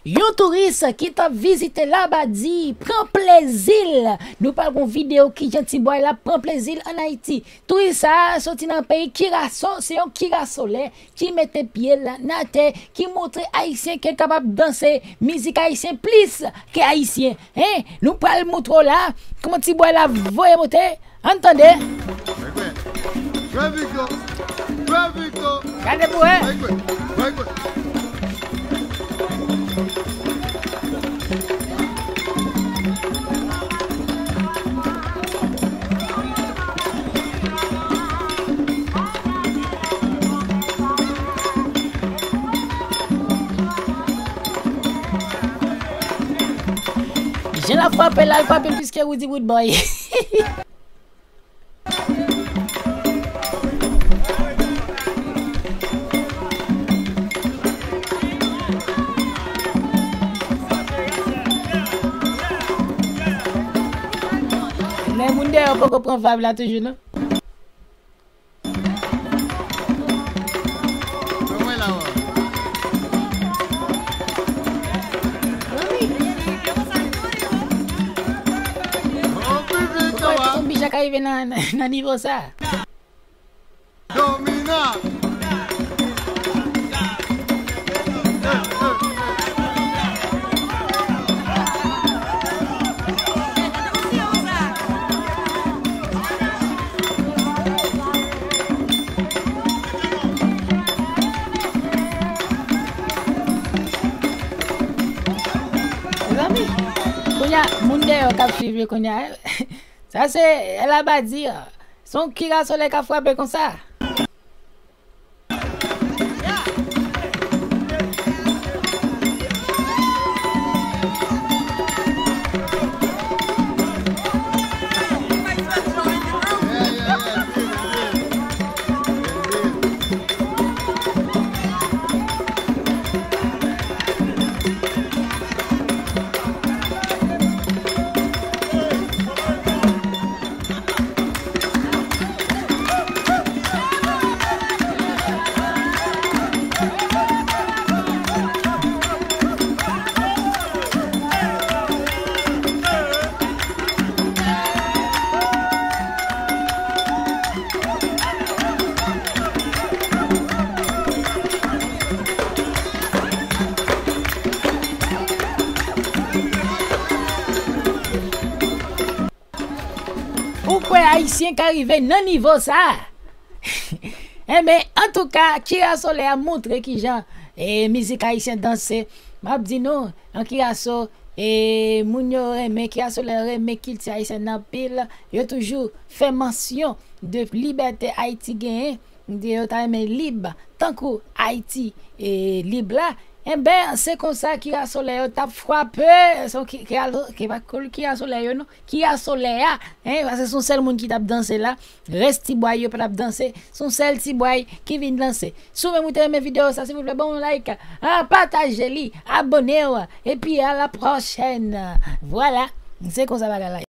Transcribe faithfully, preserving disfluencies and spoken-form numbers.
Yon touris ki t ap vizite Labadi pran plezi l. Nou pral gon videyo kijan tibwa la pran plezi l ann Ayiti. Touris sa a soti nan peyi Kiraso, se yon kirasolè ki mete pye l atè, ki montre Ayisyen ke l kapab danse mizik ayisyen plis ke Ayisyen. Hein? Nou pral montre w la kòman tibwa la voye monte. Ann tande. Gade pou wè. Jan l ap frape la, l frape plis ke Roody Boudboy. Men moun dèyè poko pran vibe la toujou, non? Konbyen jan k rive nan, nan, nan nivo sa? Domina! Mezanmi, kounye a, moun dèyè k ap swiv yo kounye a. Sa se Labadi. Se yon kirasolè k ap frape konsa. Ou kwè Ayisyen ka rive nan nivo sa a? Enben, antouka, Kirasolè a montre kijan, e, mizik ayisyen danse. M ap di nou, nan Kiraso, e, moun yo renmen, Kirasolè renmen kilti ayisyèn anpil. Yo toujou fè mansyon de libète Ayiti genyen. Yo ta renmen lib, tankou Ayiti, e, lib la. Enben, se konsa Kirasolè yo t ap frape, se ki, ki, ki pa kirasolè yo, non. Kirasolè a, hein, paske se yon sèl moun ki t ap danse la. Rès tibway yo pa t ap danse. Se yon sèl tibway ki vin danse. Si w menm ou te renmen videyo sa, silvouplè, ban yon like, ah, pataje li, abone w, epi a la pwochèn. Vwala, se konsa bagay la ye.